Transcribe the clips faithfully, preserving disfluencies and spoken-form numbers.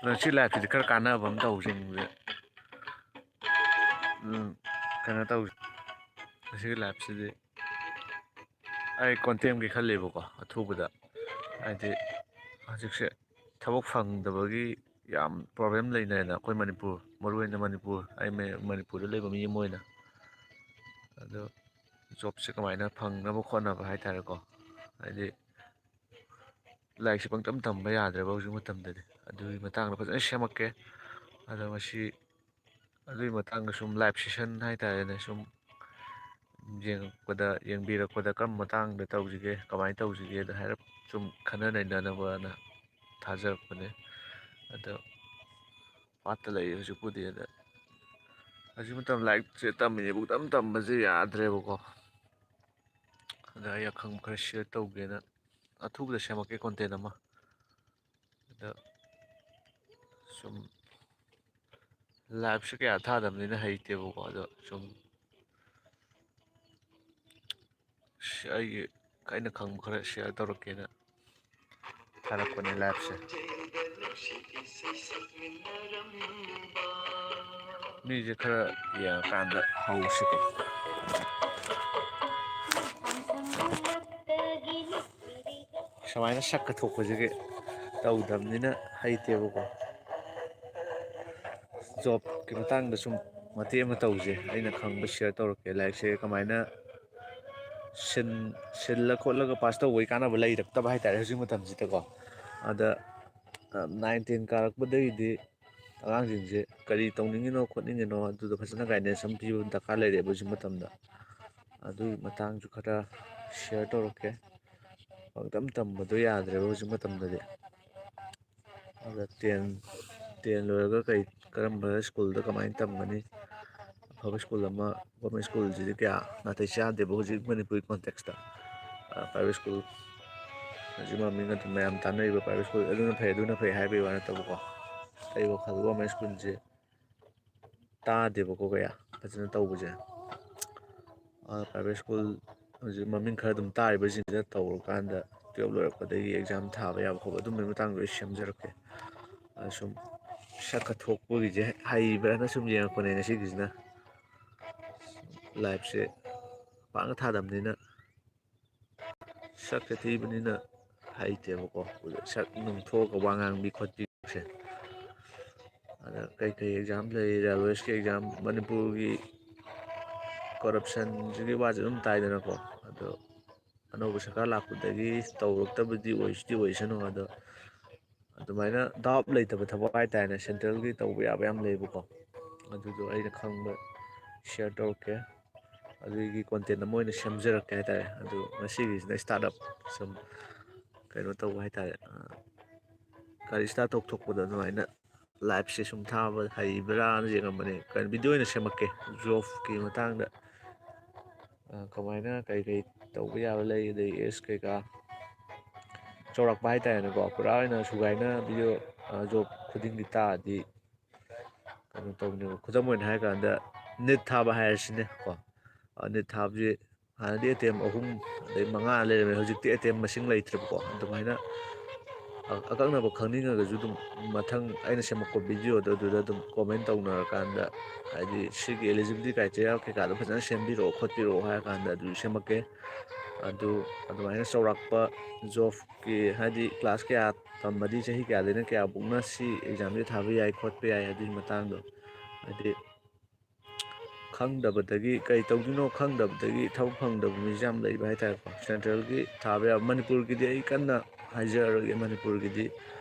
ꯉꯁꯤ liveꯁꯤꯗꯤ ꯈꯔ ꯀꯥꯟꯅꯕ ꯑꯃ ꯇꯧꯁꯤꯡꯁꯦ꯫ ꯎꯝ, ꯀꯩꯅꯣ ꯇꯧꯁꯤ꯫ ꯉꯁꯤꯒꯤ liveꯁꯤꯗꯤ ꯑꯩ content ꯑꯃꯒꯤ ꯈꯜꯂꯦꯕꯀꯣ, ꯑꯊꯨꯕꯗ꯫ ꯍꯥꯏꯗꯤ ꯍꯧꯖꯤꯛꯁꯦ ꯊꯕꯛ ꯐꯪꯗꯕꯒꯤ ꯌꯥꯝ problem ꯂꯩꯅꯩꯅ ꯑꯩꯈꯣꯏ ꯃꯅꯤꯄꯨꯔ, ꯃꯔꯨ ꯑꯣꯏꯅ ꯃꯅꯤꯄꯨꯔ, ꯑꯩ ꯃ-, ꯃꯅꯤꯄꯨꯔꯗ ꯂꯩꯕ ꯃꯤ ꯑꯃ ꯑꯣꯏꯅ꯫ ꯑꯗꯣ jobꯁꯦ ꯀꯃꯥꯏꯅ ꯐꯪꯅꯕ ꯈꯣꯠꯅꯕ ꯍꯥꯏꯇꯥꯔꯦꯀꯣ, ꯍꯥꯏꯗꯤ ꯂꯥꯏꯔꯤꯛꯁꯦ ꯄꯪꯇꯝ ꯇꯝꯕ ꯌꯥꯗ꯭ꯔꯦꯕ ꯍꯧꯖꯤꯛ ꯃꯇꯝꯗꯗꯤ꯫ ꯑꯗꯨꯒꯤ ꯃꯇꯥꯡꯗ ꯐꯖꯅ ꯁꯦꯝꯃꯛꯀꯦ꯫ ꯑꯗꯣ ꯉꯁꯤ ꯑꯗꯨꯒꯤ ꯃꯇꯥꯡꯗ ꯁꯨꯝ live session ꯍꯥꯏꯇꯥꯔꯦꯅꯦ, ꯁꯨꯝ ꯌꯦꯡꯉꯛꯄꯗ, ꯌꯦꯡꯕꯤꯔꯛꯄꯗ ꯀꯔꯝꯕ ꯃꯇꯥꯡꯗ ꯇꯧꯁꯤꯒꯦ, ꯀꯃꯥꯏꯅ ꯇꯧꯁꯤꯒꯦꯗ ꯍꯥꯏꯔꯞ ꯁꯨꯝ ꯈꯟꯅ ꯅꯩꯅꯅꯕꯅ ꯊꯥꯖꯔꯛꯄꯅꯦ꯫ ꯑꯗꯣ ꯄꯥꯠꯇ ꯂꯩꯔꯤ ꯍꯧꯖꯤꯛꯄꯨꯗꯤ꯫ ꯑꯗ ꯍꯧꯖꯤꯛ ꯃꯇꯝ ꯂꯥꯏꯔꯤꯛꯁꯦ ꯇꯝꯃꯤꯅꯦ, ꯄꯨꯡꯇꯝ ꯇꯝꯕꯁꯦ ꯌꯥꯗ꯭ꯔꯦꯕꯀꯣ꯫ ꯑꯗ ꯑꯩ ꯑꯈꯪꯕ ꯈꯔ share ꯇꯧꯒꯦꯅ ꯑꯊꯨꯕꯗ ꯁꯦꯝꯃꯛꯀꯦ content ꯑꯃ꯫ ꯑꯗ ꯁꯨꯝ liveꯁꯦ ꯀꯌꯥ ꯊꯥꯗꯕꯅꯤꯅ ꯍꯩꯇꯦꯕꯀꯣ, ꯑꯗꯣ ꯁꯨꯝ ꯑꯩꯒꯤ, ꯑꯩꯅ ꯈꯪꯕ ꯈꯔ share ꯇꯧꯔꯛꯀꯦꯅ ꯊꯥꯔꯛꯄꯅꯦ liveꯁꯦ꯫ ꯃꯤꯁꯦ ꯈꯔ ꯌꯦꯡꯉꯀꯥꯟꯗ ꯍꯧꯁꯤꯀꯣ꯫ ꯁꯨꯃꯥꯏꯅ ꯁꯛꯀ ꯊꯣꯛꯄꯁꯤꯒꯤ ꯇꯧꯗꯕꯅꯤꯅ ꯍꯩꯇꯦꯕꯀꯣ꯫ Jobꯀꯤ ꯃꯇꯥꯡꯗ ꯁꯨꯝ ꯃꯇꯦꯛ ꯑꯃ ꯇꯧꯁꯦ, ꯑꯩꯅ ꯈꯪꯕ share ꯇꯧꯔꯛꯀꯦ꯫ ꯂꯥꯏꯔꯤꯛꯁꯦ ꯀꯃꯥꯏꯅ ꯁꯤꯟ-, ꯁꯤꯜꯂ ꯈꯣꯠꯂꯒ pass ꯇꯧꯕꯒꯤ ꯀꯥꯟꯅꯕ ꯂꯩꯔꯛꯇꯕ ꯍꯥꯏꯇꯥꯔꯦ ꯍꯧꯖꯤꯛ ꯃꯇꯝꯁꯤꯗꯀꯣ꯫ ꯑꯗ, ꯑ, nine ten ꯀꯥꯔꯛꯄꯗꯒꯤꯗꯤ ꯑꯉꯥꯡꯁꯤꯡꯁꯦ ꯀꯔꯤ ꯇꯧꯅꯤꯡꯉꯤꯅꯣ ꯈꯣꯠꯅꯤꯡꯉꯤꯅꯣ ꯑꯗꯨꯗ ꯐꯖꯅ guidance ꯑꯃ ꯄꯤꯕ ꯑꯃ ꯗꯔꯀꯥꯔ ꯂꯩꯔꯦꯕ ꯍꯧꯖꯤꯛ ꯃꯇꯝꯗ꯫ ꯑꯗꯨꯒꯤ ꯃꯇꯥꯡꯁꯨ ꯈꯔ share ꯇꯧꯔꯛꯀꯦ꯫ ꯄꯪꯇꯝ ꯇꯝꯕꯗꯣ ꯌꯥꯗ꯭ꯔꯦꯕ ꯍꯧꯖꯤꯛ ꯃꯇꯝꯗꯗꯤ꯫ ꯑꯗ ten, ten ꯂꯣꯏꯔꯒ ꯀꯩ, ꯀꯔꯝꯕ schoolꯗ ꯀꯃꯥꯏꯅ ꯇꯝꯒꯅꯤ? ꯑꯐꯕ school ꯑꯃ, government schoolꯁꯤꯗꯤ ꯀꯌꯥ ꯅꯥꯇꯩ ꯆꯥꯗꯦꯕ ꯍꯧꯖꯤꯛ ꯃꯅꯤꯄꯨꯔꯒꯤ contextꯇ꯫ ꯑ, private school ꯍꯧꯖꯤꯛ ꯃꯃꯤꯡ ꯑꯗꯨꯝ ꯃꯌꯥꯝ ꯇꯥꯟꯅꯔꯤꯕ private school, ꯑꯗꯨꯅ ꯐꯩ, ꯑꯗꯨꯅ ꯐꯩ ꯍꯥꯏꯕꯒꯤ ꯋꯥ ꯅꯠꯇꯕꯀꯣ꯫ ꯑꯩ ꯋꯥꯈꯜ government schoolꯁꯦ ꯇꯥꯗꯦꯕꯀꯣ ꯀꯌꯥ ꯐꯖꯅ ꯇꯧꯕꯁꯦ꯫ ꯑ, private school ꯍꯧꯖꯤꯛ ꯃꯃꯤꯡ ꯈꯔ ꯑꯗꯨꯝ ꯇꯥꯔꯤꯕꯁꯤꯡꯁꯤꯗ ꯇꯧꯔꯀꯥꯟꯗ twelve ꯂꯣꯏꯔꯛꯄꯗꯒꯤ exam ꯊꯥꯕ ꯌꯥꯕ ꯈꯣꯠꯄ ꯑꯗꯨꯝꯕꯒꯤ ꯃꯇꯥꯡꯗ ꯑꯩ ꯁꯦꯝꯖꯔꯛꯀꯦ꯫ ꯁꯨꯝ ꯁꯛꯀ ꯊꯣꯛꯄꯒꯤꯁꯦ ꯍꯩꯕ꯭ꯔꯥꯅ ꯁꯨꯝ ꯌꯦꯡꯉꯛꯄꯅꯦ ꯉꯁꯤꯒꯤꯁꯤꯅ꯫ ꯂꯥꯏꯞꯁꯦ ꯄꯥꯛꯅ ꯊꯥꯗꯕꯅꯤꯅ ꯁꯛꯁꯦ ꯊꯤꯕꯅꯤꯅ ꯍꯩꯇꯦꯕꯀꯣ꯫ ꯁꯛ ꯅꯨꯡ ꯊꯣꯛꯑꯒ ꯋꯥ ꯉꯥꯡꯕꯤ ꯈꯣꯠꯄꯤꯁꯦ꯫ ꯑꯗ ꯀꯩꯀꯩ ꯑꯦꯛꯖꯥꯝ ꯂꯩ, ꯔꯦꯜꯋꯦꯁꯀꯤ ꯑꯦꯛꯖꯥꯝ, ꯃꯅꯤꯄꯨꯔꯒꯤ ꯀꯔꯞꯁꯟꯁꯤꯒꯤ ꯋꯥꯁꯦ ꯑꯗꯨꯝ ꯇꯥꯏꯗꯅꯀꯣ꯫ ꯑꯗꯣ ꯑꯅꯧꯕ ꯁꯔꯀꯥꯔ ꯂꯥꯛꯄꯗꯒꯤ ꯇꯧꯔꯛꯇꯕꯗꯤ ꯑꯣꯏꯁꯤꯗꯤ ꯑꯣꯏꯁꯅꯨ, ꯑꯗꯣ ꯑꯗꯨꯃꯥꯏꯅ ꯗꯥꯎꯠ ꯂꯩꯇꯕ ꯊꯕꯛ ꯍꯥꯏꯇꯥꯔꯦꯅꯦ, ꯁꯦꯟꯇ꯭ꯔꯦꯜꯒꯤ ꯇꯧꯕ ꯌꯥꯕ ꯌꯥꯝ ꯂꯩꯕꯀꯣ꯫ ꯑꯗꯨꯗꯣ ꯑꯩꯅ ꯈꯪꯕ ꯁꯤꯌꯔ ꯇꯧꯔꯛꯀꯦ꯫ ꯑꯗꯨꯒꯤ ꯀꯣꯟꯇꯦꯟ ꯑꯃ ꯑꯣꯏꯅ ꯁꯦꯝꯖꯔꯛꯀꯦ ꯍꯥꯏꯇꯥꯔꯦ꯫ ꯑꯗꯨ ꯉꯁꯤꯒꯤꯁꯤꯅ ꯁ꯭ꯇꯥꯔꯠ ꯑꯞ ꯁꯨꯝ ꯀꯩꯅꯣ ꯇꯧꯕ ꯍꯥꯏꯇꯥꯔꯦ, ꯒꯥꯔꯤ ꯁ꯭ꯇꯥꯔꯠ ꯇꯧꯊꯣꯛꯄꯗꯣ ꯑꯗꯨꯃꯥꯏꯅ ꯂꯥꯏꯞꯁꯦ ꯁꯨꯝ ꯊꯥꯕ ꯍꯩꯕ꯭ꯔꯥꯅ ꯌꯦꯡꯉꯝꯕꯅꯦ꯫ ꯀꯩꯅꯣ, ꯚꯤꯗꯤꯑꯣ ꯑꯣꯏꯅ ꯁꯦꯝꯃꯛꯀꯦ꯫ ꯖꯣꯕꯀꯤ ꯃꯇꯥꯡꯗ, ꯑ, ꯀꯃꯥꯏꯅ ꯀꯩ ꯀꯩ ꯇꯧꯕ ꯌꯥꯕ ꯂꯩ, ꯑꯗꯩ ꯑꯦꯁ ꯀꯩꯀꯥ ꯆꯥꯎꯔꯥꯛꯄ ꯍꯥꯏꯇꯥꯔꯦꯅꯦꯀꯣ꯫ ꯄꯨꯔꯥ ꯑꯣꯏꯅ ꯁꯨꯒꯥꯏꯅ ꯚꯤꯗꯤꯑꯣ, ꯑ, ꯖꯣꯕ ꯈꯨꯗꯤꯡꯒꯤ ꯇꯥꯛꯑꯗꯤ ꯀꯩꯅꯣ ꯇꯧꯅꯦꯕ꯫ ꯈꯨꯗꯝ ꯑꯣꯏꯅ ꯍꯥꯏꯔꯀꯥꯟꯗ ꯅꯤꯠ ꯊꯥꯕ ꯍꯥꯏꯔꯁꯤꯅꯦꯀꯣ꯫ ꯑ, ꯅꯤꯠ ꯊꯥꯕꯁꯤ ꯍꯥꯟꯅꯗꯤ ꯑꯦꯇꯦꯝ ꯑꯍꯨꯝ ꯑꯗꯩ ꯃꯉꯥ ꯂꯩꯔꯝꯃꯦ, ꯍꯧꯖꯤꯛꯇꯤ ꯑꯦꯇꯦꯝ ꯃꯁꯤꯡ ꯂꯩꯇ꯭ꯔꯦꯕꯀꯣ꯫ ꯑꯗꯨꯃꯥꯏꯅ ꯑ-, ꯑꯀꯛꯅꯕ ꯈꯪꯅꯤꯡꯉꯒꯁꯨ ꯑꯗꯨꯝ ꯃꯊꯪ ꯑꯩꯅ ꯁꯦꯝꯃꯛꯄ ꯚꯤꯗꯤꯑꯣꯗꯣ ꯑꯗꯨꯗ ꯑꯗꯨꯝ ꯀꯣꯃꯦꯟ ꯇꯧꯅꯔꯀꯥꯟꯗ, ꯍꯥꯏꯗꯤ ꯁꯤꯒꯤ eligibility criteria ꯀꯩꯀꯥꯗꯣ ꯐꯖꯅ ꯁꯦꯝꯕꯤꯔꯛꯑꯣ ꯈꯣꯠꯄꯤꯔꯛꯑꯣ ꯍꯥꯏꯔ ꯀꯥꯟꯗ ꯑꯗꯨ ꯁꯦꯝꯃꯛꯀꯦ꯫ ꯑꯗꯨ ꯑꯗꯨꯃꯥꯏꯅ ꯆꯥꯎꯔꯥꯛꯄ ꯖꯣꯕꯀꯤ, ꯍꯥꯏꯗꯤ ꯀ꯭ꯂꯥꯁ ꯀꯌꯥ ꯇꯝꯃꯗꯤ ꯆꯍꯤ ꯀꯌꯥꯗꯩꯅ ꯀꯌꯥꯕꯨꯛꯅ ꯁꯤ ꯑꯦꯛꯖꯥꯝꯁꯦ ꯊꯥꯕ ꯌꯥꯏ ꯈꯣꯠꯄ ꯌꯥꯏ ꯑꯗꯨꯒꯤ ꯃꯇꯥꯡꯗꯣ, ꯍꯥꯏꯗꯤ ꯈꯪꯗꯕꯗꯒꯤ, ꯀꯩ ꯇꯧꯗꯣꯏꯅꯣ ꯈꯪꯗꯕꯗꯒꯤ ꯊꯕꯛ ꯐꯪꯗꯕ ꯃꯤꯁꯦ ꯌꯥꯝ ꯂꯩꯕ ꯍꯥꯏꯇꯥꯔꯦꯀꯣ꯫ ꯁꯦꯟꯇ꯭ꯔꯦꯜꯒꯤ ꯊꯥꯕ ꯌꯥꯕ, ꯃꯅꯤꯄꯨꯔꯒꯤꯗꯤ ꯑꯩ ꯀꯟꯅ ꯍꯥꯏꯖꯔꯔꯣꯏꯒꯦ꯫ ꯃꯅꯤꯄꯨꯔꯒꯤꯗꯤ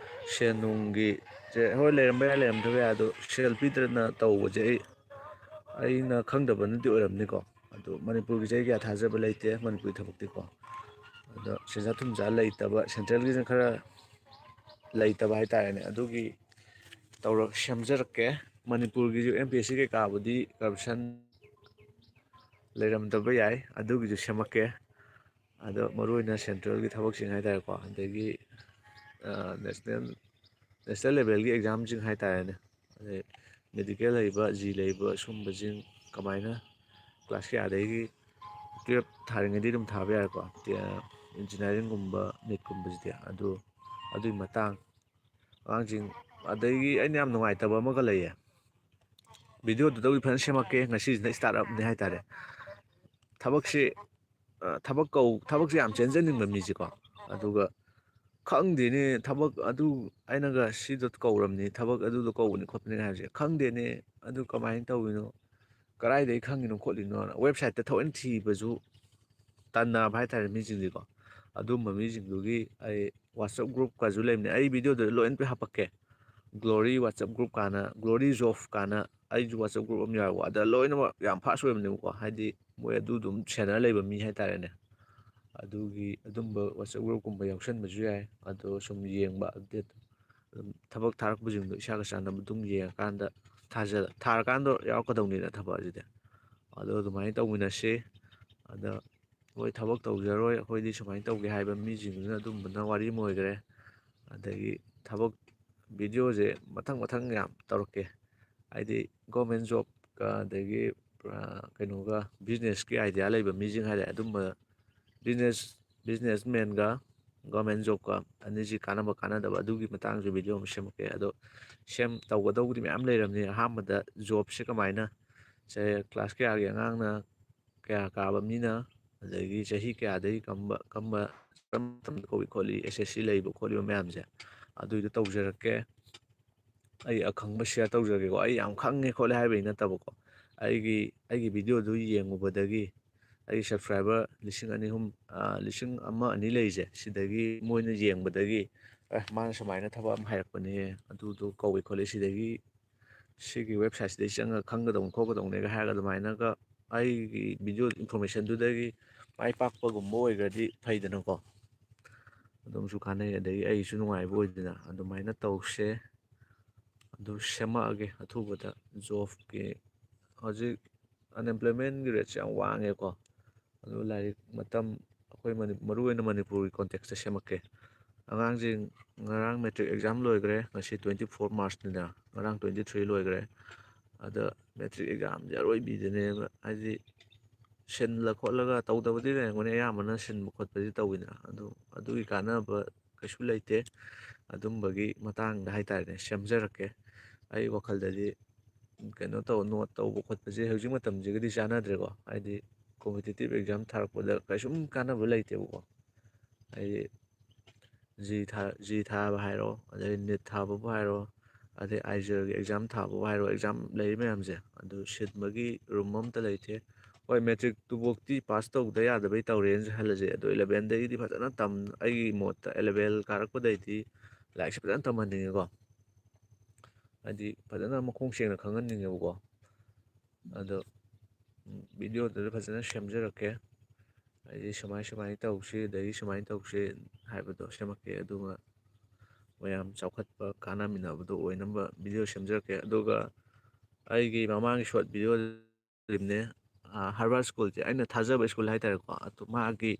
ꯁꯦꯟ ꯅꯨꯡꯒꯤ ꯁꯦ, ꯍꯣꯏ, ꯂꯩꯔꯝꯕ ꯌꯥꯏ, ꯂꯩꯔꯝꯗꯕ ꯌꯥꯏ, ꯑꯗꯣ ꯁꯦꯜ ꯄꯤꯗꯅ ꯇꯧꯕꯁꯦ ꯑꯩ, ꯑꯩꯅ ꯈꯪꯗꯕꯅꯗꯤ ꯑꯣꯏꯔꯝꯅꯤꯀꯣ꯫ ꯑꯗꯣ ꯃꯅꯤꯄꯨꯔꯒꯤꯁꯦ ꯑꯩ ꯀꯌꯥ ꯊꯥꯖꯕ ꯂꯩꯇꯦ, ꯃꯅꯤꯄꯨꯔꯒꯤ ꯊꯕꯛꯇꯤꯀꯣ꯫ ꯑꯗꯣ ꯁꯦꯟꯖꯥ ꯊꯨꯝꯖꯥ ꯂꯩꯇꯕ, ꯁꯦꯟꯇ꯭ꯔꯦꯜꯒꯤꯁꯤꯅ ꯈꯔ ꯂꯩꯇꯕ ꯍꯥꯏꯇꯥꯔꯦꯅꯦ꯫ ꯑꯗꯨꯒꯤ ꯇꯧꯔꯛ-, ꯁꯦꯝꯖꯔꯛꯀꯦ꯫ ꯃꯅꯤꯄꯨꯔꯒꯤꯁꯨ M P S C ꯀꯩꯀꯥꯕꯨꯗꯤ corruption ꯂꯩꯔꯝꯗꯕ ꯌꯥꯏ, ꯑꯗꯨꯒꯤꯁꯨ ꯁꯦꯝꯃꯛꯀꯦ꯫ ꯑꯗꯣ ꯃꯔꯨꯑꯣꯏꯅ ꯁꯦꯟꯇ꯭ꯔꯦꯜꯒꯤ ꯊꯕꯛꯁꯤꯡ ꯍꯥꯏꯇꯥꯔꯦꯀꯣ, ꯑꯗꯒꯤ, ꯑ, ꯅꯦꯁꯅꯦꯜ, ꯅꯦꯁꯅꯦꯜ ꯂꯦꯚꯦꯜꯒꯤ ꯑꯦꯛꯖꯥꯝꯁꯤꯡ ꯍꯥꯏꯇꯥꯔꯦꯅꯦ, ꯑꯗꯩ ꯃꯦꯗꯤꯀꯦꯜ ꯂꯩꯕ, ꯖꯤ ꯂꯩꯕ, ꯁꯨꯝꯕꯁꯤꯡ ꯀꯃꯥꯏꯅ ꯀ꯭ꯂꯥꯁ ꯀꯌꯥꯗꯒꯤ, ꯇꯨꯌꯦꯜꯞ ꯊꯥꯔꯤꯉꯩꯗꯒꯤ ꯑꯗꯨꯝ ꯊꯥꯕ ꯌꯥꯔꯦꯀꯣ, ꯇꯦ-, ꯏꯟꯖꯤꯅꯤꯌꯥꯔꯤꯡꯒꯨꯝꯕ, ꯅꯤꯠꯀꯨꯝꯕꯁꯤꯗꯤ꯫ ꯑꯗꯨ, ꯑꯗꯨꯒꯤ ꯃꯇꯥꯡ, ꯑꯉꯥꯡꯁꯤꯡ ꯑꯗꯒꯤ ꯑꯩꯅ ꯌꯥꯝ ꯅꯨꯡꯉꯥꯏꯇꯕ ꯑꯃꯒ ꯂꯩꯌꯦ꯫ ꯚꯤꯗꯤꯑꯣꯗꯨꯗꯕꯨꯗꯤ ꯐꯖꯅ ꯁꯦꯝꯃꯛꯀꯦ, ꯉꯁꯤꯁꯤꯅ start up ꯅꯤ ꯍꯥꯏꯇꯥꯔꯦ꯫ ꯊꯕꯛꯁꯤ, ꯑ, ꯊꯕꯛ ꯀꯧ-, ꯊꯕꯛꯁꯤ ꯌꯥꯝ ꯆꯦꯟꯖꯅꯤꯡꯕ ꯃꯤꯁꯦꯀꯣ, ꯑꯗꯨꯒ ꯈꯪꯗꯦꯅꯦ, ꯊꯕꯛ ꯑꯗꯨ ꯑꯩꯅꯒ ꯁꯤꯗ ꯀꯧꯔꯕꯅꯤ, ꯊꯕꯛ ꯑꯗꯨꯗꯣ ꯀꯧꯕꯅꯤ ꯈꯣꯠꯄꯅꯤ ꯍꯥꯏꯕꯁꯦ ꯈꯪꯗꯦꯅꯦ, ꯑꯗꯨ ꯀꯃꯥꯏꯅ ꯇꯧꯔꯤꯅꯣ, ꯀꯗꯥꯏꯗꯒꯤ ꯈꯪꯉꯤꯅꯣ ꯈꯣꯠꯂꯤꯅꯣꯅ website ꯇ ꯊꯑꯣꯏꯅ ꯊꯤꯕꯁꯨ ꯇꯟꯅꯕ ꯍꯥꯏꯇꯥꯔꯦ ꯃꯤꯁꯤꯡꯁꯤꯀꯣ꯫ ꯑꯗꯨꯝꯕ ꯃꯤꯁꯤꯡꯗꯨꯒꯤ ꯑꯩ WhatsApp group ꯀꯁꯨ ꯂꯩꯕꯅꯦ, ꯑꯩ ꯚꯤꯗꯤꯑꯣꯗ ꯂꯣꯏꯅ ꯍꯥꯄꯛꯀꯦ꯫ Glory WhatsApp group ꯀꯥꯏꯅ, Glory Job ꯀꯥꯏꯅ, ꯑꯩꯁꯨ WhatsApp group ꯑꯃ ꯌꯥꯎꯋꯦ꯫ ꯑꯗ ꯂꯣꯏꯅꯃꯛ ꯌꯥꯝ fast ꯑꯣꯏꯕꯅꯦꯕꯀꯣ, ꯍꯥꯏꯗꯤ ꯃꯣꯏ ꯑꯗꯨ ꯑꯗꯨꯝ ꯁꯦꯟꯅꯔ ꯂꯩꯕ ꯃꯤ ꯍꯥꯏꯇꯥꯔꯦꯅꯦ꯫ ꯑꯗꯨꯒꯤ ꯑꯗꯨꯝꯕ WhatsApp group ꯀꯨꯝꯕ ꯌꯥꯎꯁꯟꯕꯁꯨ ꯌꯥꯏ꯫ ꯑꯗꯣ ꯁꯨꯝ ꯌꯦꯡꯕ, update, ꯑꯗꯨꯝ ꯊꯕꯛ ꯊꯥꯔꯛꯄꯁꯤꯡꯗꯣ ꯏꯁꯥꯒ ꯆꯥꯟꯅꯕ ꯑꯗꯨꯝ ꯌꯦꯡꯉꯀꯥꯟꯗ ꯊꯥꯖ-, ꯊꯥꯔꯀꯥꯟꯗ ꯌꯥꯎꯔꯛꯀꯗꯧꯅꯤꯅ ꯊꯕꯛ ꯑꯁꯤꯗꯤ꯫ ꯑꯗꯣ ꯑꯗꯨꯃꯥꯏꯅ ꯇꯧꯃꯤꯟꯅꯁꯤ꯫ ꯑꯗ ꯍꯣꯏ, ꯊꯕꯛ ꯇꯧꯖꯔꯣꯏ, ꯑꯩꯈꯣꯏꯗꯤ ꯁꯨꯃꯥꯏꯅ ꯇꯧꯒꯦ ꯍꯥꯏꯕ ꯃꯤꯁꯤꯡꯗꯨꯅ ꯑꯗꯨꯝꯕꯅ ꯋꯥꯔꯤ ꯑꯃ ꯑꯣꯏꯈ꯭ꯔꯦ꯫ ꯑꯗꯒꯤ ꯊꯕꯛ ꯚꯤꯗꯤꯑꯣꯁꯦ ꯃꯊꯪ ꯃꯊꯪ ꯌꯥꯝ ꯇꯧꯔꯛꯀꯦ꯫ ꯍꯥꯏꯗꯤ government job ꯀ ꯑꯗꯒꯤ, ꯑ, ꯀꯩꯅꯣꯒ business ꯀꯤ idea ꯂꯩꯕ ꯃꯤꯁꯤꯡ ꯍꯥꯏꯇꯥꯔꯦ, ꯑꯗꯨꯝꯕ business, businessman ꯒ government job ꯀ ꯑꯅꯤꯁꯤ ꯀꯥꯟꯅꯕ ꯀꯥꯟꯅꯗꯕ ꯑꯗꯨꯒꯤ ꯃꯇꯥꯡꯁꯨ ꯚꯤꯗꯤꯑꯣ ꯑꯃ ꯁꯦꯝꯃꯛꯀꯦ꯫ ꯑꯗꯣ ꯁꯦꯝ-, ꯇꯧꯒꯗꯧꯕꯗꯤ ꯃꯌꯥꯝ ꯂꯩꯔꯕꯅꯤ꯫ ꯑꯍꯥꯟꯕꯗ job ꯁꯦ ꯀꯃꯥꯏꯅ, ꯁꯦ class ꯀꯌꯥꯒꯤ ꯑꯉꯥꯡꯅ, ꯀꯌꯥ ꯀꯥꯕ ꯃꯤꯅ, ꯑꯗꯒꯤ ꯆꯍꯤ ꯀꯌꯥꯗꯒꯤ ꯀꯝꯕ, ꯀꯝꯕ, ꯀꯔꯝꯕ ꯃꯇꯝꯗ ꯀꯧꯏ ꯈꯣꯠꯂꯤ, S S C ꯂꯩꯕ ꯈꯣꯠꯂꯤꯕ ꯃꯌꯥꯝꯁꯦ, ꯑꯗꯨꯏꯗꯣ ꯇꯧꯖꯔꯛꯀꯦ꯫ ꯑꯩ ꯑꯈꯪꯕ share ꯇꯧꯖꯔꯒꯦꯀꯣ꯫ ꯑꯩ ꯌꯥꯝ ꯈꯪꯉꯦ ꯈꯣꯠꯂꯦ ꯍꯥꯏꯕꯒꯤ ꯅꯠꯇꯕꯀꯣ, ꯑꯩꯒꯤ, ꯑꯩꯒꯤ ꯚꯤꯗꯤꯑꯣꯗꯨ ꯌꯦꯡꯉꯨꯕꯗꯒꯤ ꯑꯩꯒꯤ subscriber ꯂꯤꯁꯤꯡ ꯑꯅꯤ ꯑꯍꯨꯝ, ꯑ, ꯂꯤꯁꯤꯡ ꯑꯃ ꯑꯅꯤ ꯂꯩꯔꯤꯁꯦ, ꯁꯤꯗꯒꯤ ꯃꯣꯏꯅ ꯌꯦꯡꯕꯗꯒꯤ, "ꯑꯦ, ꯃꯥꯅ ꯁꯨꯃꯥꯏꯅ ꯊꯕꯛ ꯑꯃ ꯍꯥꯏꯔꯛꯄꯅꯦ, ꯑꯗꯨꯗꯣ ꯀꯧꯏ ꯈꯣꯠꯂꯤ, ꯁꯤꯗꯒꯤ ꯁꯤꯒꯤ website ꯁꯤꯗꯒꯤ ꯆꯪꯉꯒ ꯈꯪꯒꯗꯧꯅꯤ ꯈꯣꯠꯀꯗꯧꯅꯤꯒ" ꯍꯥꯏꯔꯒ ꯑꯗꯨꯃꯥꯏꯅꯒ ꯑꯩꯒꯤ ꯚꯤꯗꯤꯑꯣ information ꯗꯨꯗꯒꯤ ꯃꯥꯏ ꯄꯥꯛꯄꯒꯨꯝꯕ ꯑꯣꯏꯈ꯭ꯔꯗꯤ ꯐꯩꯗꯅꯀꯣ꯫ ꯑꯗꯨꯝꯁꯨ ꯀꯥꯟꯅꯩ, ꯑꯗꯒꯤ ꯑꯩꯒꯤꯁꯨ ꯅꯨꯡꯉꯥꯏꯕ ꯑꯣꯏꯗꯅ꯫ ꯑꯗꯨꯃꯥꯏꯅ ꯇꯧꯁꯦ꯫ ꯑꯗꯨ ꯁꯦꯝꯃꯛꯑꯒꯦ ꯑꯊꯨꯕꯗ꯫ Job ꯀꯤ ꯍꯧꯖꯤꯛ unemployment ꯒꯤ rate ꯁꯦ ꯌꯥꯝ ꯋꯥꯡꯉꯦꯀꯣ꯫ ꯑꯗꯨ ꯂꯥꯏꯔꯤꯛ ꯃꯇꯝ ꯑꯩꯈꯣꯏ ꯃꯅꯤ-, ꯃꯔꯨꯑꯣꯏꯅ ꯃꯅꯤꯄꯨꯔꯒꯤ context ꯇ ꯁꯦꯝꯃꯛꯀꯦ꯫ ꯑꯉꯥꯡꯁꯤꯡ ꯉꯔꯥꯡ matric exam ꯂꯣꯏꯈ꯭ꯔꯦ, ꯉꯁꯤ twenty four March ꯅꯤꯅ, ꯉꯔꯥꯡ twenty three ꯂꯣꯏꯈ꯭ꯔꯦ꯫ ꯑꯗ matric exam ꯁꯦ ꯑꯔꯣꯏꯕꯤꯗꯅꯦꯕ, ꯍꯥꯏꯗꯤ ꯁꯤꯜꯂ ꯈꯣꯠꯂꯒ ꯇꯧꯗꯕꯗꯤ ꯂꯩꯔꯝꯒꯅꯤ, ꯑꯌꯥꯝꯕꯅ ꯁꯤꯟꯕ ꯈꯣꯠꯄꯗꯤ ꯇꯧꯋꯤꯗꯅ꯫ ꯑꯗꯨ, ꯑꯗꯨꯒꯤ ꯀꯥꯟꯅꯕ ꯀꯩꯁꯨ ꯂꯩꯇꯦ꯫ ꯑꯗꯨꯝꯕꯒꯤ ꯃꯇꯥꯡꯗ ꯍꯥꯏꯇꯥꯔꯦꯅꯦ, ꯁꯦꯝꯖꯔꯛꯀꯦ꯫ ꯑꯩ ꯋꯥꯈꯜꯗꯗꯤ ꯀꯩꯅꯣ ꯇꯧ, ꯅꯣꯠ ꯇꯧꯕ ꯈꯣꯠꯄꯁꯦ ꯍꯧꯖꯤꯛ ꯃꯇꯝꯁꯤꯒꯗꯤ ꯆꯥꯟꯅꯗ꯭ꯔꯦꯀꯣ꯫ ꯍꯥꯏꯗꯤ competitive exam ꯊꯥꯔꯛꯄꯗ ꯀꯩꯁꯨꯝ ꯀꯥꯟꯅꯕ ꯂꯩꯇꯦꯕꯀꯣ꯫ ꯍꯥꯏꯗꯤ ꯖꯤ ꯊꯥ-, ꯖꯤ ꯊꯥꯕ ꯍꯥꯏꯔꯣ, ꯑꯗꯩ ꯅꯤꯠ ꯊꯥꯕꯕꯨ ꯍꯥꯏꯔꯣ, ꯑꯗꯩ ꯑꯥꯏꯖꯦꯜꯒꯤ ꯑꯦꯛꯖꯥꯝ ꯊꯥꯕꯕꯨ ꯍꯥꯏꯔꯣ, ꯑꯦꯛꯖꯥꯝ ꯂꯩꯔꯤ ꯃꯌꯥꯝꯁꯦ, ꯑꯗꯨ ꯁꯤꯟꯕꯒꯤ ꯔꯨꯝ ꯑꯝꯇ ꯂꯩꯇꯦ꯫ ꯍꯣꯏ, ꯃꯦꯇ꯭ꯔꯤꯛ ꯇꯨꯐꯥꯎꯇꯤ ꯄꯥꯁ ꯇꯧꯗ ꯌꯥꯗꯕꯩ ꯇꯧꯔꯦꯅ ꯈꯜꯂꯁꯦ, ꯑꯗꯣ ꯏꯂꯚꯦꯟꯗꯒꯤꯗꯤ ꯐꯖꯅ ꯇꯝ-, ꯑꯩꯒꯤ ꯃꯣꯠꯇ ꯏꯂꯚꯦꯟ ꯀꯥꯔꯛꯄꯗꯩꯗꯤ ꯂꯥꯏꯔꯤꯛꯁꯦ ꯐꯖꯅ ꯇꯝꯍꯟꯅꯤꯡꯉꯦꯀꯣ꯫ ꯍꯥꯏꯗꯤ ꯐꯖꯅ ꯃꯈꯣꯡ ꯁꯦꯡꯅ ꯈꯪꯍꯟꯅꯤꯡꯉꯦꯕꯀꯣ꯫ ꯑꯗꯣ ꯚꯤꯗꯤꯑꯣꯗꯨꯗ ꯐꯖꯅ ꯁꯦꯝꯖꯔꯛꯀꯦ꯫ ꯍꯥꯏꯗꯤ ꯁꯨꯃꯥꯏ ꯁꯨꯃꯥꯏꯅ ꯇꯧꯁꯤ, ꯑꯗꯒꯤ ꯁꯨꯃꯥꯏꯅ ꯇꯧꯁꯤ ꯍꯥꯏꯕꯗꯣ ꯁꯦꯝꯃꯛꯀꯦ꯫ ꯑꯗꯨꯒ ꯃꯌꯥꯝ ꯆꯥꯎꯈꯠꯄ ꯀꯥꯟꯅꯃꯤꯟꯅꯕꯗꯣ ꯑꯣꯏꯅꯕ ꯚꯤꯗꯤꯑꯣ ꯁꯦꯝꯖꯔꯛꯀꯦ꯫ ꯑꯗꯨꯒ ꯑꯩꯒꯤ ꯃꯃꯥꯡꯒꯤ ꯁꯣꯔꯠ ꯚꯤꯗꯤꯑꯣ ꯂꯩꯕꯅꯦ, ꯍꯥꯔꯕꯔꯠ ꯁ꯭ꯀꯨꯜꯁꯦ ꯑꯩꯅ ꯊꯥꯖꯕ ꯁ꯭ꯀꯨꯜ ꯍꯥꯏꯇꯥꯔꯦꯀꯣ꯫ ꯑꯗꯨ ꯃꯥꯒꯤ,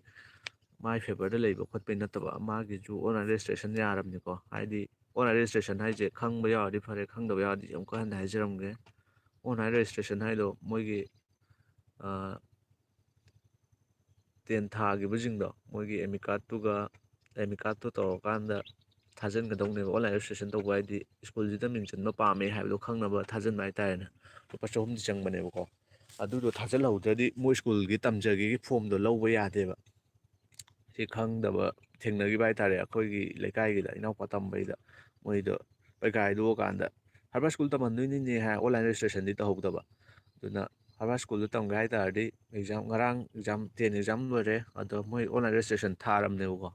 ꯃꯥꯏ ꯐꯦꯚꯔꯗ ꯂꯩꯕ ꯈꯣꯠꯄꯩ ꯅꯠꯇꯕ, ꯃꯥꯒꯤꯁꯨ ꯑꯣꯟꯂꯥꯏꯟ ꯔꯦꯖꯤꯁꯇ꯭ꯔꯦꯁꯟ ꯌꯥꯔꯕꯅꯤꯀꯣ꯫ ꯍꯥꯏꯗꯤ ꯑꯣꯟꯂꯥꯏꯟ ꯔꯦꯖꯤꯁꯇ꯭ꯔꯦꯁꯟ ꯍꯥꯏꯁꯦ ꯈꯪꯕ ꯌꯥꯎꯔꯗꯤ ꯐꯔꯦ, ꯈꯪꯗꯕ ꯌꯥꯎꯔꯗꯤ ꯑꯃꯨꯛꯀ ꯍꯟꯅ ꯍꯥꯏꯖꯔꯝꯒꯦ꯫ ꯑꯣꯟꯂꯥꯏꯟ ꯔꯦꯖꯤꯁꯇ꯭ꯔꯦꯁꯟ ꯍꯥꯏꯗꯣ ꯃꯣꯏꯒꯤ, ꯑ, ꯇꯦꯟ ꯊꯥꯈꯤꯕꯁꯤꯡꯗꯣ ꯃꯣꯏꯒꯤ ꯑꯦꯗꯃꯤꯠ ꯀꯥꯔꯠꯇꯨꯒ, ꯑꯦꯗꯃꯤꯠ ꯀꯥꯔꯠꯇꯨ ꯇꯧꯔꯀꯥꯟꯗ ꯊꯥꯖꯤꯟꯒꯗꯧꯅꯦꯕ꯫ ꯑꯣꯟꯂꯥꯏꯟ ꯔꯦꯖꯤꯁꯇ꯭ꯔꯦꯁꯟ ꯇꯧꯕ ꯍꯥꯏꯗꯤ ꯁ꯭ꯀꯨꯜꯁꯤꯗ ꯃꯤꯡ ꯆꯟꯕ ꯄꯥꯝꯃꯦ ꯍꯥꯏꯕꯗꯣ ꯈꯪꯅꯕ ꯊꯥꯖꯤꯟꯕ ꯍꯥꯏꯇꯥꯔꯦꯅꯦ꯫ ꯂꯨꯄꯥ ꯆꯍꯨꯝꯗꯤ ꯆꯪꯕꯅꯦꯕꯀꯣ꯫ ꯑꯗꯨꯗꯣ ꯊꯥꯖꯤꯜꯍꯧꯗ꯭ꯔꯗꯤ ꯃꯣꯏ ꯁ꯭ꯀꯨꯜꯒꯤ ꯇꯝꯖꯒꯦꯒꯤ ꯐꯣꯝꯗꯣ ꯂꯧꯕ ꯌꯥꯗꯦꯕ꯫ ꯁꯤ ꯈꯪꯗꯕ ꯊꯦꯡꯅꯈꯤꯕ ꯍꯥꯏꯇꯥꯔꯦ꯫ ꯑꯩꯈꯣꯏꯒꯤ ꯂꯩꯀꯥꯏꯒꯤꯗ ꯏꯅꯥꯎꯄꯥ ꯇꯝꯕꯩꯗ ꯃꯣꯏꯗꯣ ꯄꯩꯈꯥ ꯍꯥꯏꯗꯣꯛꯑꯀꯥꯟꯗ ꯍꯥꯔꯕꯔꯠ ꯁ꯭ꯀꯨꯜ ꯇꯝꯍꯟꯗꯣꯏꯅꯤꯅꯦ ꯍꯥꯏ, ꯑꯣꯟꯂꯥꯏꯟ ꯔꯦꯖꯤꯁꯇ꯭ꯔꯦꯁꯟꯗꯤ ꯇꯧꯍꯧꯗꯕ꯫ ꯑꯗꯨꯅ ꯍꯥꯔꯕꯔꯠ ꯁ꯭ꯀꯨꯜꯗ ꯇꯝꯒꯦ ꯍꯥꯏ ꯇꯥꯔꯗꯤ ꯑꯦꯛꯖꯥꯝ, ꯉꯔꯥꯡ ꯑꯦꯛꯖꯥꯝ, ꯇꯦꯟ ꯑꯦꯛꯖꯥꯝ ꯂꯣꯏꯔꯦ, ꯑꯗꯣ ꯃꯣꯏ ꯑꯣꯟꯂꯥꯏꯟ ꯔꯦꯖꯤꯁꯇ꯭ꯔꯦꯁꯟ ꯊꯥꯔꯝꯅꯦꯕꯀꯣ꯫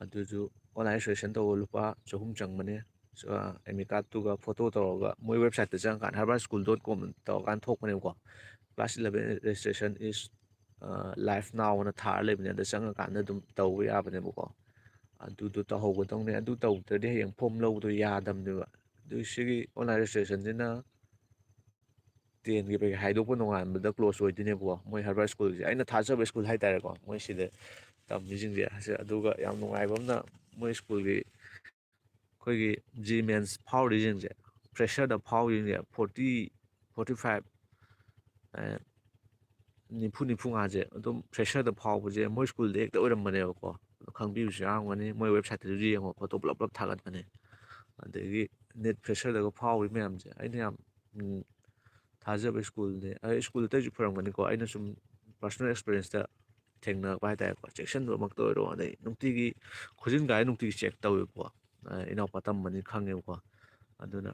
ꯑꯗꯨꯁꯨ ꯑꯣꯟꯂꯥꯏꯟ ꯔꯦꯖꯤꯁꯇ꯭ꯔꯦꯁꯟ ꯇꯧꯕ ꯂꯨꯄꯥ ꯆꯍꯨꯝ ꯆꯪꯕꯅꯦ꯫ ꯑꯦꯗꯃꯤꯠ ꯀꯥꯔꯠꯇꯨꯒ ꯐꯣꯇꯣ ꯇꯧꯔꯒ ꯃꯣꯏ ꯋꯦꯕꯁꯥꯏꯠꯇ ꯆꯪꯉꯀꯥꯟꯗ, ꯍꯥꯔꯕꯔꯠ ꯁ꯭ꯀꯨꯜ ꯗꯣꯠ ꯀꯣꯝ ꯇꯧꯔꯀꯥꯟꯗ ꯊꯣꯛꯄꯅꯦꯕꯀꯣ꯫ Class eleven registration is live now ꯑꯅ ꯊꯥꯔ ꯂꯩꯕꯅꯦ꯫ ꯑꯗ ꯆꯪꯉꯀꯥꯟꯗ ꯑꯗꯨꯝ ꯇꯧꯕ ꯌꯥꯕꯅꯦꯕꯀꯣ꯫ ꯑꯗꯨꯗꯣ ꯇꯧꯍꯧꯒꯗꯧꯅꯦ꯫ ꯑꯗꯨ ꯇꯧꯗ꯭ꯔꯗꯤ ꯍꯌꯦꯡ ꯐꯣꯝ ꯂꯧꯕꯗꯣ ꯌꯥꯗꯕꯅꯦꯕ꯫ ꯑꯗꯨ ꯁꯤꯒꯤ ꯑꯣꯟꯂꯥꯏꯟ ꯔꯦꯖꯤꯁꯇ꯭ꯔꯦꯁꯟꯁꯤꯅ ꯇꯦꯟꯒꯤ ꯄꯩꯈꯥ ꯍꯥꯏꯗꯣꯛꯄ ꯅꯣꯡꯉꯥꯟꯕꯗ ꯀ꯭ꯂꯣꯖ ꯑꯣꯏꯗꯣꯏꯅꯦꯕꯀꯣ꯫ ꯃꯣꯏ ꯍꯥꯔꯕꯔꯠ ꯁ꯭ꯀꯨꯜꯁꯦ, ꯑꯩꯅ ꯊꯥꯖꯕ ꯁ꯭ꯀꯨꯜ ꯍꯥꯏꯇꯥꯔꯦꯀꯣ, ꯃꯣꯏ ꯁꯤꯗ ꯇꯝꯃꯤꯁꯤꯡꯁꯦ꯫ ꯑꯁꯤ-, ꯑꯗꯨꯒ ꯌꯥꯝ ꯅꯨꯡꯉꯥꯏꯕ ꯑꯃꯅ, ꯃꯣꯏ ꯁ꯭ꯀꯨꯜꯒꯤ ꯑꯩꯈꯣꯏꯒꯤ ꯖꯤ ꯃꯦꯟꯁ ꯐꯥꯎꯔꯤꯁꯤꯡꯁꯦ, ꯐ꯭ꯔꯦꯁꯔꯗ ꯐꯥꯎꯔꯤꯁꯤꯡꯁꯦ ꯐꯣꯔꯇꯤ, ꯐꯣꯔꯇꯤ ꯐꯥꯏꯚ, ꯅꯤꯐꯨ, ꯅꯤꯐꯨ ꯃꯉꯥꯁꯦ ꯑꯗꯨꯝ ꯐ꯭ꯔꯦꯁꯔꯗ ꯐꯥꯎꯕꯁꯦ ꯃꯣꯏ ꯁ꯭ꯀꯨꯜꯗ ꯍꯦꯛꯇ ꯑꯣꯏꯔꯝꯕꯅꯦꯕꯀꯣ꯫ ꯈꯪꯕꯤꯕꯁꯨ ꯌꯥꯎꯔꯝꯒꯅꯤ, ꯃꯣꯏ ꯋꯦꯕꯁꯥꯏꯠꯇꯁꯨ ꯌꯦꯡꯉꯣ, ꯐꯣꯇꯣ ꯄꯨꯂꯞ ꯄꯨꯂꯞ ꯊꯥꯒꯠꯄꯅꯦ꯫ ꯑꯗꯒꯤ ꯅꯦꯠ ꯐ꯭ꯔꯦꯁꯔꯗꯒ ꯐꯥꯎꯔꯤ ꯃꯌꯥꯝꯁꯦ ꯑꯩꯅ ꯌꯥꯝ ꯎꯝ, ꯊꯥꯖꯕ ꯁ꯭ꯀꯨꯜꯅꯦ꯫ ꯑꯩ ꯁ꯭ꯀꯨꯜ ꯑꯇꯩꯁꯨ ꯐꯔꯝꯒꯅꯤꯀꯣ, ꯑꯩꯅ ꯁꯨꯝ ꯄꯔꯁꯣꯅꯦꯜ ꯑꯦꯛꯁꯄꯤꯔꯤꯌꯦꯟꯁꯇ ꯊꯦꯡꯅꯔꯛꯄ ꯍꯥꯏꯇꯥꯔꯦꯀꯣ꯫ ꯆꯦꯛꯁꯟꯕꯃꯛꯇ ꯑꯣꯏꯔꯣ, ꯑꯗꯩ ꯅꯨꯡꯇꯤꯒꯤ ꯈꯨꯖꯤꯟ ꯀꯥꯏ ꯅꯨꯡꯇꯤꯒꯤ ꯆꯦꯛ ꯇꯧꯋꯦꯕꯀꯣ꯫ ꯑ, ꯏꯅꯥꯎꯄꯥ ꯇꯝꯕꯅꯤ ꯈꯪꯉꯦꯕꯀꯣ꯫ ꯑꯗꯨꯅ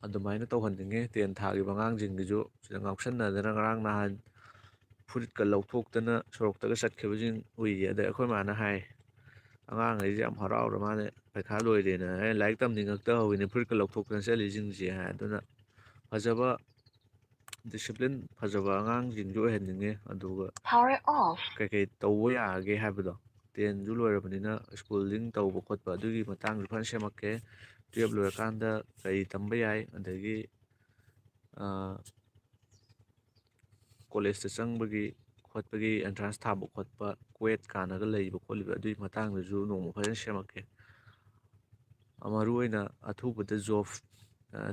ꯑꯗꯨꯃꯥꯏꯅ ꯇꯧꯍꯟꯅꯤꯡꯉꯦ꯫ ꯇꯦꯟ ꯊꯥꯈꯤꯕ ꯑꯉꯥꯡꯁꯤꯡꯒꯤꯁꯨ ꯁꯤꯗ ꯉꯥꯎꯁꯟꯅꯗꯅ ꯉꯔꯥꯡ ꯅꯍꯥꯟ ꯐꯨꯔꯤꯠꯀ ꯂꯧꯊꯣꯛꯇꯅ ꯁꯣꯔꯣꯛꯇꯒ ꯆꯠꯈꯤꯕꯁꯤꯡ ꯎꯏꯌꯦ꯫ ꯑꯗ ꯑꯩꯈꯣꯏ ꯃꯥꯅ ꯍꯥꯏ, "ꯑꯉꯥꯡꯈꯩꯁꯦ ꯌꯥꯝ ꯍꯔꯥꯎꯔ ꯃꯥꯅꯦ, ꯄꯩꯈꯥ ꯂꯣꯏꯔꯦꯅ, ꯑꯩ ꯂꯥꯏꯔꯤꯛ ꯇꯝꯅꯤꯡꯉꯛꯇ ꯍꯧꯋꯤꯅꯦ, ꯐꯨꯔꯤꯠꯀ ꯂꯧꯊꯣꯛꯇꯅ ꯆꯠꯂꯤꯁꯤꯡꯁꯦ" ꯍꯥꯏ꯫ ꯑꯗꯨꯅ ꯐꯖꯕ ꯗꯤꯁꯤꯄ꯭ꯂꯤꯟ ꯐꯖꯕ ꯑꯉꯥꯡꯁꯤꯡꯁꯨ ꯑꯣꯏꯍꯟꯅꯤꯡꯉꯦ꯫ ꯑꯗꯨꯒ ꯀꯩꯀꯩ ꯇꯧꯕ ꯌꯥꯒꯦ ꯍꯥꯏꯕꯗꯣ, ꯇꯦꯟꯁꯨ ꯂꯣꯏꯔꯕꯅꯤꯅ ꯁ꯭ꯀꯨꯜꯗꯤꯡ ꯇꯧꯕ ꯈꯣꯠꯄ ꯑꯗꯨꯒꯤ ꯃꯇꯥꯡꯁꯨ ꯐꯖꯅ ꯁꯦꯝꯃꯛꯀꯦ꯫ ꯇꯨꯌꯦꯜꯞ ꯂꯣꯏꯔꯀꯥꯟꯗ ꯀꯔꯤ ꯇꯝꯕ ꯌꯥꯏ, ꯑꯗꯒꯤ ꯀꯣꯂꯦꯖꯇ ꯆꯪꯕꯒꯤ ꯈꯣꯠꯄꯒꯤ, ꯑꯦꯟꯇ꯭ꯔꯥꯟꯁ ꯊꯥꯕ ꯈꯣꯠꯄ, ꯀ꯭ꯋꯦꯠ ꯀꯥꯟꯅꯒ ꯂꯩꯕ ꯈꯣꯠꯂꯤꯕ, ꯑꯗꯨꯒꯤ ꯃꯇꯥꯡꯗꯁꯨ ꯅꯣꯡꯃ ꯐꯖꯅ ꯁꯦꯝꯃꯛꯀꯦ꯫ ꯃꯔꯨ ꯑꯣꯏꯅ ꯑꯊꯨꯕꯗ ꯖꯣꯕ,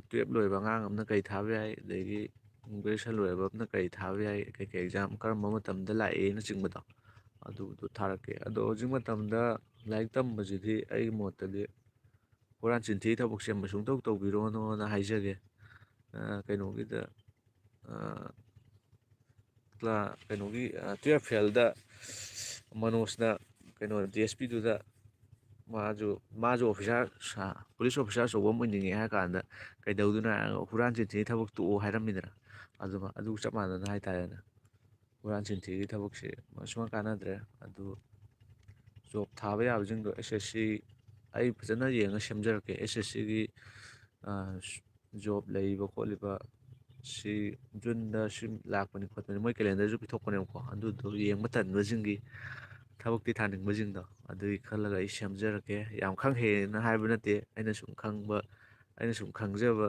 ꯇꯨꯌꯦꯜꯞ ꯂꯣꯏꯕ ꯑꯉꯥꯡ ꯑꯃꯅ ꯀꯔꯤ ꯊꯥꯕ ꯌꯥꯏ, ꯑꯗꯒꯤ ꯒ꯭ꯔꯦꯖꯨꯑꯦꯁꯟ ꯂꯣꯏꯔꯕ ꯑꯃꯅ ꯀꯔꯤ ꯊꯥꯕ ꯌꯥꯏ, ꯀꯩꯀꯩ ꯑꯦꯛꯖꯥꯝ ꯀꯔꯝꯕ ꯃꯇꯝꯗ ꯂꯥꯛꯑꯦꯅꯆꯤꯡꯕꯗꯣ, ꯑꯗꯨꯗꯣ ꯊꯥꯔꯛꯀꯦ꯫ ꯑꯗꯣ ꯍꯧꯖꯤꯛ ꯃꯇꯝꯗ ꯂꯥꯏꯔꯤꯛ ꯇꯝꯕꯁꯤꯗꯤ ꯑꯩꯒꯤ ꯃꯣꯠꯇꯗꯤ ꯍꯨꯔꯥꯟ ꯆꯤꯟꯊꯤꯒꯤ ꯊꯕꯛꯁꯦ ꯃꯁꯨꯡ ꯇꯧ ꯇꯧꯕꯤꯔꯣꯅꯣꯅ ꯍꯥꯏꯖꯒꯦ꯫ ꯑ, ꯀꯩꯅꯣꯒꯤꯗ, ꯑ, ꯀ꯭ꯂꯥ-, ꯀꯩꯅꯣꯒꯤ, ꯑ, ꯇꯨꯌꯦꯜꯞ ꯐꯦꯜꯗ ꯃꯅꯣꯖꯅ ꯀꯩꯅꯣ, ꯗꯤ ꯑꯦꯁ ꯄꯤꯗꯨꯗ ꯃꯥꯁꯨ, ꯃꯥꯁꯨ ꯑꯣꯐꯤꯁꯥꯔ ꯁꯥ-, ꯄꯨꯂꯤꯁ ꯑꯣꯐꯤꯁꯥꯔ ꯑꯆꯧꯕ ꯑꯃ ꯑꯣꯏꯅꯤꯡꯉꯦ ꯍꯥꯏꯔ ꯀꯥꯟꯗ, ꯀꯩꯗꯧꯗꯣꯏꯅꯣ ꯍꯥꯏꯔꯒ ꯍꯨꯔꯥꯟ ꯆꯤꯟꯊꯤꯒꯤ ꯊꯕꯛ ꯇꯣꯛꯑꯣ ꯍꯥꯏꯔꯝꯃꯤꯗꯅ꯫ ꯑꯗꯨꯃ-, ꯑꯗꯨ ꯆꯞ ꯃꯥꯟꯅꯅ ꯍꯥꯏꯇꯥꯔꯦꯅꯦ꯫ ꯍꯨꯔꯥꯟ ꯆꯤꯟꯊꯤꯒꯤ ꯊꯕꯛꯁꯦ ꯁꯨꯡꯀꯥꯟ ꯀꯥꯟꯅꯗ꯭ꯔꯦ꯫ ꯑꯗꯨ ꯖꯣꯕ ꯊꯥꯕ ꯌꯥꯕꯁꯤꯡꯗꯣ ꯑꯦꯁ ꯑꯦꯁ ꯁꯤ ꯑꯩ ꯐꯖꯅ ꯌꯦꯡꯉ ꯁꯦꯝꯖꯔꯛꯀꯦ꯫ ꯑꯦꯁ ꯑꯦꯁ ꯁꯤꯒꯤ ꯖꯣꯕ ꯂꯩꯔꯤꯕ ꯈꯣꯠꯂꯤꯕ ꯁꯤ ꯖꯨꯟꯗ ꯁꯤ ꯂꯥꯛꯄꯅꯤ ꯈꯣꯠꯄꯅꯤ, ꯃꯣꯏ ꯀꯦꯂꯦꯟꯗꯔꯁꯨ ꯄꯤꯊꯣꯛꯄꯅꯦꯕꯀꯣ꯫ ꯑꯗꯨꯗꯣ ꯌꯦꯡꯕ ꯇꯟꯕꯁꯤꯡꯒꯤ ꯊꯕꯛꯇꯤ ꯊꯥꯅꯤꯡꯕꯁꯤꯡꯗꯣ ꯑꯗꯨꯒꯤ ꯈꯜꯂꯒ ꯑꯩ ꯁꯦꯝꯖꯔꯛꯀꯦ꯫ ꯌꯥꯝ ꯈꯪ ꯍꯦꯟꯅ ꯍꯥꯏꯕ ꯅꯠꯇꯦ, ꯑꯩꯅ ꯁꯨꯝ ꯈꯪꯕ, ꯑꯩꯅ ꯁꯨꯝ ꯈꯪꯖꯕ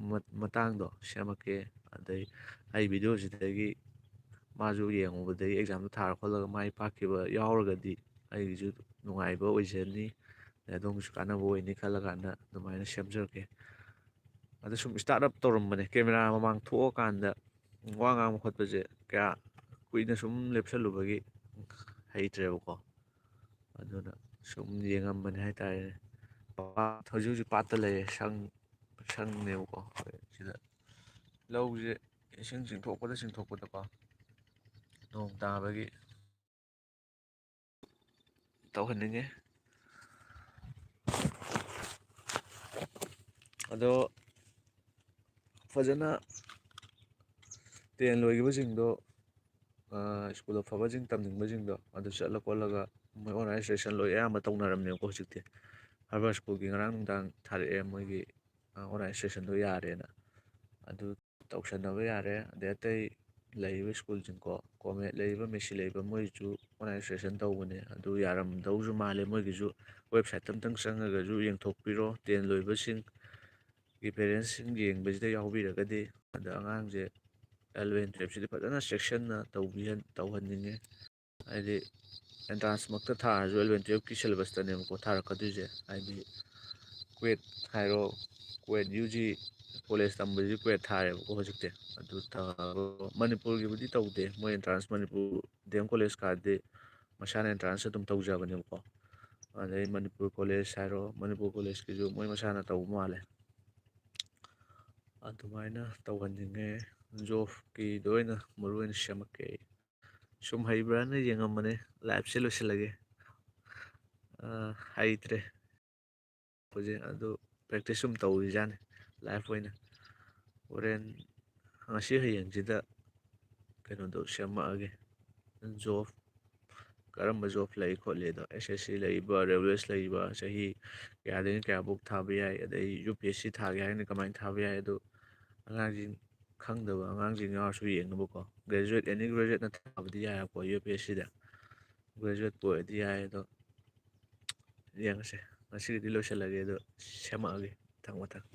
ꯃ-, ꯃꯇꯥꯡꯗꯣ ꯁꯦꯝꯃꯛꯀꯦ꯫ ꯑꯗꯩ ꯑꯩ ꯚꯤꯗꯤꯑꯣꯁꯤꯗꯒꯤ ꯃꯥꯁꯨ ꯌꯦꯡꯉꯨꯕꯗꯒꯤ ꯑꯦꯛꯖꯥꯝꯗꯣ ꯊꯥꯔ ꯈꯣꯠꯂꯒ ꯃꯥꯏ ꯄꯥꯛꯈꯤꯕ ꯌꯥꯎꯔꯒꯗꯤ ꯑꯩꯒꯤꯁꯨ ꯅꯨꯡꯉꯥꯏꯕ ꯑꯣꯏꯖꯅꯤ, ꯑꯗꯩ ꯑꯗꯣꯝꯒꯤꯁꯨ ꯀꯥꯟꯅꯕ ꯑꯣꯏꯅꯤ ꯈꯜꯂ ꯀꯥꯟꯗ ꯑꯗꯨꯃꯥꯏꯅ ꯁꯦꯝꯖꯔꯛꯀꯦ꯫ ꯑꯗ ꯁꯨꯝ ꯁ꯭ꯇꯥꯔꯠ ꯑꯞ ꯇꯧꯔꯝꯕꯅꯦ, ꯀꯦꯃꯦꯔꯥ ꯃꯃꯥꯡ ꯊꯣꯛꯑꯀꯥꯟꯗ ꯋꯥ ꯉꯥꯡꯕ ꯈꯣꯠꯄꯁꯦ ꯀꯌꯥ ꯀꯨꯏꯅ ꯁꯨꯝ ꯂꯦꯞꯁꯜꯂꯨꯕꯒꯤ ꯂꯩꯇ꯭ꯔꯦꯕꯀꯣ꯫ ꯑꯗꯨꯅ ꯁꯨꯝ ꯌꯦꯡꯉꯝꯕꯅꯦ ꯍꯥꯏꯇꯥꯔꯦꯅꯦ꯫ ꯄꯥꯠ, ꯍꯧꯖꯤꯛ ꯍꯧꯖꯤꯛ ꯄꯥꯠꯇ ꯂꯩꯌꯦ, ꯁꯪ, ꯁꯪꯅꯦꯕꯀꯣ꯫ ꯁꯤꯗ ꯂꯧꯁꯦ ꯏꯁꯤꯡ ꯆꯤꯡꯊꯣꯛꯄꯗ ꯆꯤꯡꯊꯣꯛꯄꯗꯀꯣ, ꯅꯣꯡ ꯇꯥꯕꯒꯤ ꯇꯧꯍꯟꯅꯤꯡꯉꯤ꯫ ꯑꯗꯣ ꯐꯖꯅ ꯇꯦꯟ ꯂꯣꯏꯈꯤꯕꯁꯤꯡꯗꯣ, ꯑ, ꯁ꯭ꯀꯨꯜ ꯑꯐꯕꯁꯤꯡ ꯇꯝꯅꯤꯡꯕꯁꯤꯡꯗꯣ ꯑꯗꯨ ꯆꯠꯂ ꯈꯣꯠꯂꯒ ꯃꯣꯏ ꯑꯣꯟꯂꯥꯏꯟ ꯔꯦꯖꯤꯁꯇ꯭ꯔꯦꯁꯟ ꯂꯣꯏ ꯑꯌꯥꯝꯕ ꯇꯧꯅꯔꯝꯅꯦꯕꯀꯣ ꯍꯧꯖꯤꯛꯇꯤ꯫ ꯍꯥꯔꯕꯔ ꯁ꯭ꯀꯨꯜꯒꯤ ꯉꯔꯥꯡ ꯅꯨꯡꯗꯥꯡ ꯊꯥꯔꯛꯑꯦ ꯃꯣꯏꯒꯤ, ꯑ, ꯑꯣꯟꯂꯥꯏꯟ ꯔꯦꯖꯤꯁꯇ꯭ꯔꯦꯁꯟꯗꯣ ꯌꯥꯔꯦꯅ꯫ ꯑꯗꯨ ꯇꯧꯁꯟꯅꯕ ꯌꯥꯔꯦ꯫ ꯑꯗꯩ ꯑꯇꯩ ꯂꯩꯔꯤꯕ ꯁ꯭ꯀꯨꯜꯁꯤꯡꯀꯣ, ꯀꯣꯃꯦꯠ ꯂꯩꯔꯤꯕ, ꯃꯦꯁꯤ ꯂꯩꯔꯤꯕ, ꯃꯣꯏꯁꯨ ꯑꯣꯟꯂꯥꯏꯟ ꯔꯦꯖꯤꯁꯇ꯭ꯔꯦꯁꯟ ꯇꯧꯕꯅꯦ꯫ ꯑꯗꯨ ꯌꯥꯔꯝꯗꯧꯁꯨ ꯃꯥꯜꯂꯦ꯫ ꯃꯣꯏꯒꯤꯁꯨ ꯋꯦꯕꯁꯥꯏꯠꯇ ꯑꯝꯇꯪ ꯆꯪꯉꯒꯁꯨ ꯌꯦꯡꯊꯣꯛꯄꯤꯔꯣ꯫ ꯇꯦꯟ ꯂꯣꯏꯕꯁꯤꯡꯒꯤ ꯄꯦꯔꯦꯟꯁꯁꯤꯡ ꯌꯦꯡꯕꯁꯤꯗ ꯌꯥꯎꯕꯤꯔꯒꯗꯤ꯫ ꯑꯗ ꯑꯉꯥꯡꯁꯦ ꯑꯦꯂꯚꯦꯟ ꯇꯨꯌꯦꯜꯞꯁꯤꯗꯤ ꯐꯖꯅ ꯆꯦꯛꯁꯤꯟꯅ ꯇꯧꯕꯤꯍꯟ-, ꯇꯧꯍꯟꯅꯤꯡꯉꯦ꯫ ꯍꯥꯏꯗꯤ ꯑꯦꯟꯇ꯭ꯔꯥꯟꯁꯃꯛꯇ ꯊꯥꯔꯁꯨ ꯑꯦꯂꯚꯦꯟ ꯇꯨꯌꯦꯜꯞꯀꯤ ꯁꯤꯂꯦꯕꯁꯇꯅꯦꯕꯀꯣ ꯊꯥꯔꯛꯀꯗꯣꯏꯁꯦ꯫ ꯍꯥꯏꯗꯤ ꯀ꯭ꯋꯦꯠ ꯍꯥꯏꯔꯣ, ꯀ꯭ꯋꯦꯠ ꯌꯨ ꯖꯤ ꯀꯣꯂꯦꯖ ꯇꯝꯕꯁꯤ ꯀ꯭ꯋꯦꯠ ꯊꯥꯔꯦꯕꯀꯣ ꯍꯧꯖꯤꯛꯇꯤ꯫ ꯑꯗꯨ ꯊꯥꯔꯒ ꯃꯅꯤꯄꯨꯔꯒꯤꯕꯨꯗꯤ ꯇꯧꯗꯦ, ꯃꯣꯏ entrance Manipur D M college ꯀꯥꯔꯗꯤ ꯃꯁꯥꯅ ꯑꯦꯟꯇ꯭ꯔꯥꯟꯁ ꯑꯗꯨꯝ ꯇꯧꯖꯕꯅꯦꯕꯀꯣ꯫ ꯑꯗꯩ ꯃꯅꯤꯄꯨꯔ ꯀꯣꯂꯦꯖ ꯍꯥꯏꯔꯣ, ꯃꯅꯤꯄꯨꯔ ꯀꯣꯂꯦꯖꯀꯤꯁꯨ ꯃꯣꯏ ꯃꯁꯥꯅ ꯇꯧꯕ ꯃꯥꯜꯂꯦ꯫ ꯑꯗꯨꯃꯥꯏꯅ ꯇꯧꯍꯟꯅꯤꯡꯉꯦ꯫ ꯖꯣꯕꯀꯤꯗ ꯑꯣꯏꯅ ꯃꯔꯨ ꯑꯣꯏꯅ ꯁꯦꯝꯃꯛꯀꯦ ꯑꯩ꯫ ꯁꯨꯝ ꯍꯩꯕ꯭ꯔꯥꯅ ꯌꯦꯡꯉꯝꯕꯅꯦ, ꯂꯥꯏꯐꯁꯦ ꯂꯣꯏꯁꯤꯜꯂꯒꯦ꯫ ꯑ, ꯍꯩꯇ꯭ꯔꯦ ꯍꯧꯖꯤꯛ, ꯑꯗꯨ ꯄ꯭ꯔꯦꯛꯇꯤꯁ ꯁꯨꯝ ꯇꯧꯔꯤꯖꯥꯠꯅꯤ ꯂꯥꯏꯐ ꯑꯣꯏꯅ꯫ ꯍꯣꯔꯦꯟ, ꯉꯁꯤ ꯍꯌꯦꯡꯁꯤꯗ ꯀꯩꯅꯣꯗꯣ ꯁꯦꯝꯃꯛꯑꯒꯦ꯫ ꯖꯣꯕ, ꯀꯔꯝꯕ ꯖꯣꯕ ꯂꯩ ꯈꯣꯠꯂꯤꯗꯣ, ꯑꯦꯁ ꯑꯦꯁ ꯁꯤ ꯂꯩꯕ, ꯔꯦꯜꯋꯦꯁ ꯂꯩꯕ, ꯆꯍꯤ ꯀꯌꯥꯗꯒꯤ ꯀꯌꯥꯐꯧ ꯊꯥꯕ ꯌꯥꯏ, ꯑꯗꯩ ꯌꯨ ꯄꯤ ꯑꯦꯁ ꯁꯤ ꯊꯥꯒꯦ ꯍꯥꯏꯔꯒꯅ ꯀꯃꯥꯏꯅ ꯊꯥꯕ ꯌꯥꯏ, ꯑꯗꯨ ꯑꯉꯥꯡꯁꯤꯡ ꯈꯪꯗꯕ ꯑꯉꯥꯡꯁꯤꯡ ꯌꯥꯎꯔꯁꯨ ꯌꯦꯡꯅꯕꯀꯣ꯫ ꯒ꯭ꯔꯦꯖꯨꯋꯦꯠ, ꯑꯦꯅꯤ ꯒ꯭ꯔꯦꯖꯨꯋꯦꯠꯅ ꯊꯥꯕꯗꯤ ꯌꯥꯏꯀꯣ ꯌꯨ ꯄꯤ ꯑꯦꯁ ꯁꯤꯗ꯫ ꯒ꯭ꯔꯦꯖꯨꯋꯦꯠꯄꯨ ꯑꯣꯏꯔꯗꯤ ꯌꯥꯏ, ꯑꯗꯣ ꯌꯦꯡꯉꯁꯦ꯫ ꯉꯁꯤꯒꯤꯗꯤ ꯂꯣꯏꯁꯤꯜꯂꯒꯦ, ꯑꯗꯣ ꯁꯦꯝꯃꯛꯑꯒꯦ ꯃꯊꯪ ꯃꯊꯪ꯫